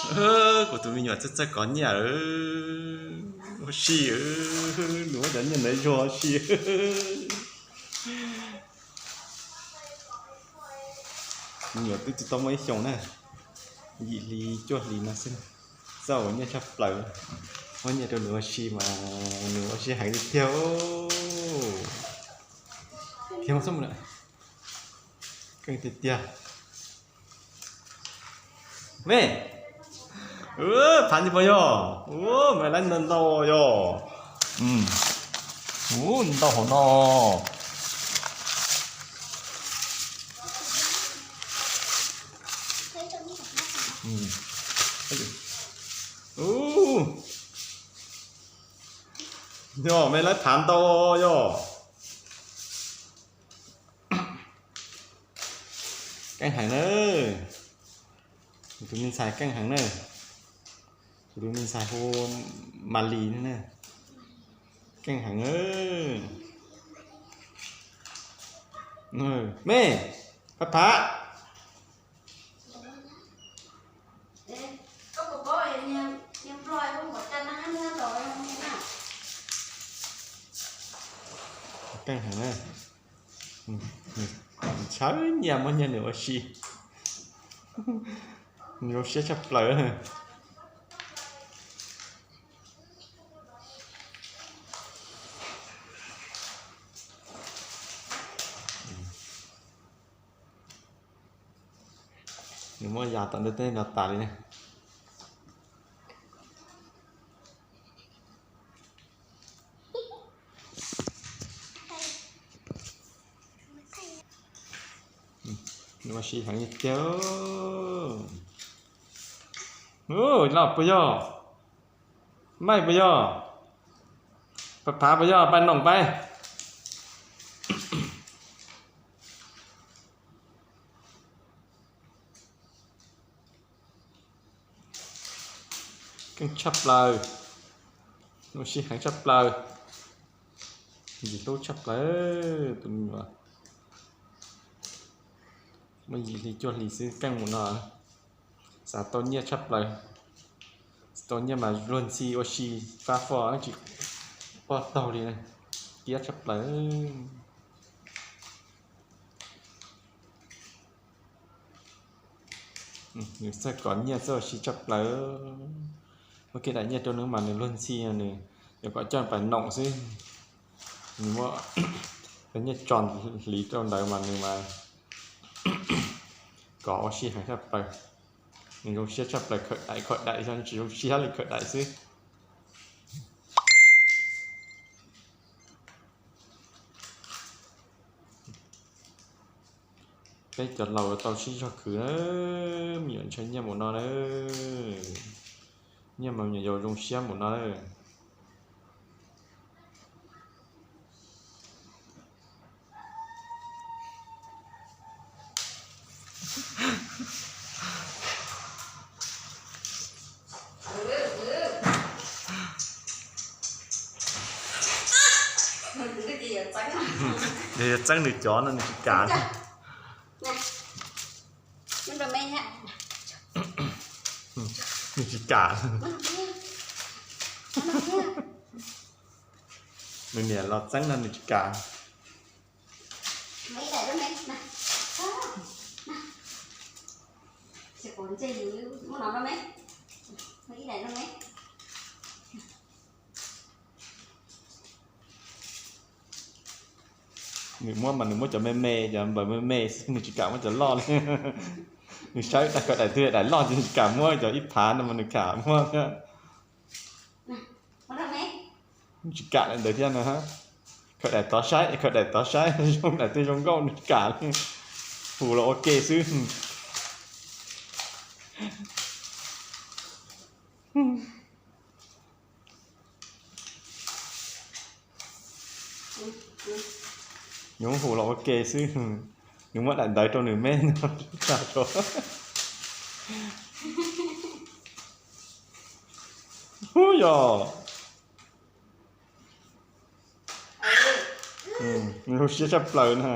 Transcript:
Kuv tus me nyuam txawj txawj kov nyiaj, ua si, nws muab cov nyiaj ntawd zuag ua si. Me nyuam twb tsis tau muaj ib xyoos na, yim hli cuaj hlis no xwb, txawj ua nyiaj tshaj plaws. Muab nyiaj rau nws ua si mas nws ua si heev tiag tiag. Keej tiag tiag. Me, phav ntsis puas yog? Ua, me lab ntau ntau yog. Ua, ntau hauv no. Yog me lab phav ntau yog. Keej heev na. Tus me ntxhais keej heev na. Tus me ntxhais hu Malis na. Keej heev. Me, phav phav. Keej heev na. Tshawb nyiaj muab nyiaj nws ua si. Nws zoo siab tshaj plaws. Nws muab yas tom ntej tej no tas li na. Nws ua si heev tiag. Loj puas yog? Maij puas yog? Phav phav puas yog? Pab noom pab. Keej tshaj plaws. Ua si heev tshaj plaws. Yim hlub tshaj plaws tus me nyuam. Muaj yim hli cuaj hlis xwb keej mus no. Xav tau nyiaj tshaj plaws. Tau nyiaj mas luag ntxhi ua si fab fo tsis pom taug li, tiab tshaj plaws. Nws txawj kov nyiaj txawj ua si tshaj plaws. Muab kiag daim nyiaj rau nws mas nws luag ntxhi, nws yuav kom coj pais noom xwb. Nws muab cov nyiaj tso hliv rau ntawd mas nws mas kov ua si heev tshaj plaws. Nws zoo siab tshaj plaws, khawm daim khawm daim, tsis zoo siab li khawm daim xwb. Peb cov laus tau sib zog khwv na, me nyuam ntshai nyiaj mus no na. Nyiaj mas me nyuam yaus zoo siab mus no na. Yog yuav txeeb nws cov no nws tsis kam. Nws tsis kam. Nws niam los txeeb no nws tsis kam. Nws muab mas nws muab cov me me, cov npawb me me xwb, nws tsis kam muab cov loj li. Nws saib daim khawm daim twg daim loj ces nws tsis kam muab, cov ib phav no mas nws kam muab. Tsis kam daim ntawd thiab na. Khawm daim tod saib, khawm daim tod saib, zoo daim twg zoo nkauj nws tsis kam li. Hum los ua ke xwb. Nws hum los ua ke xwb. Nws muab daim ntawd rau nws me no. Ub yog. Nws zoo siab tshaj plaws na.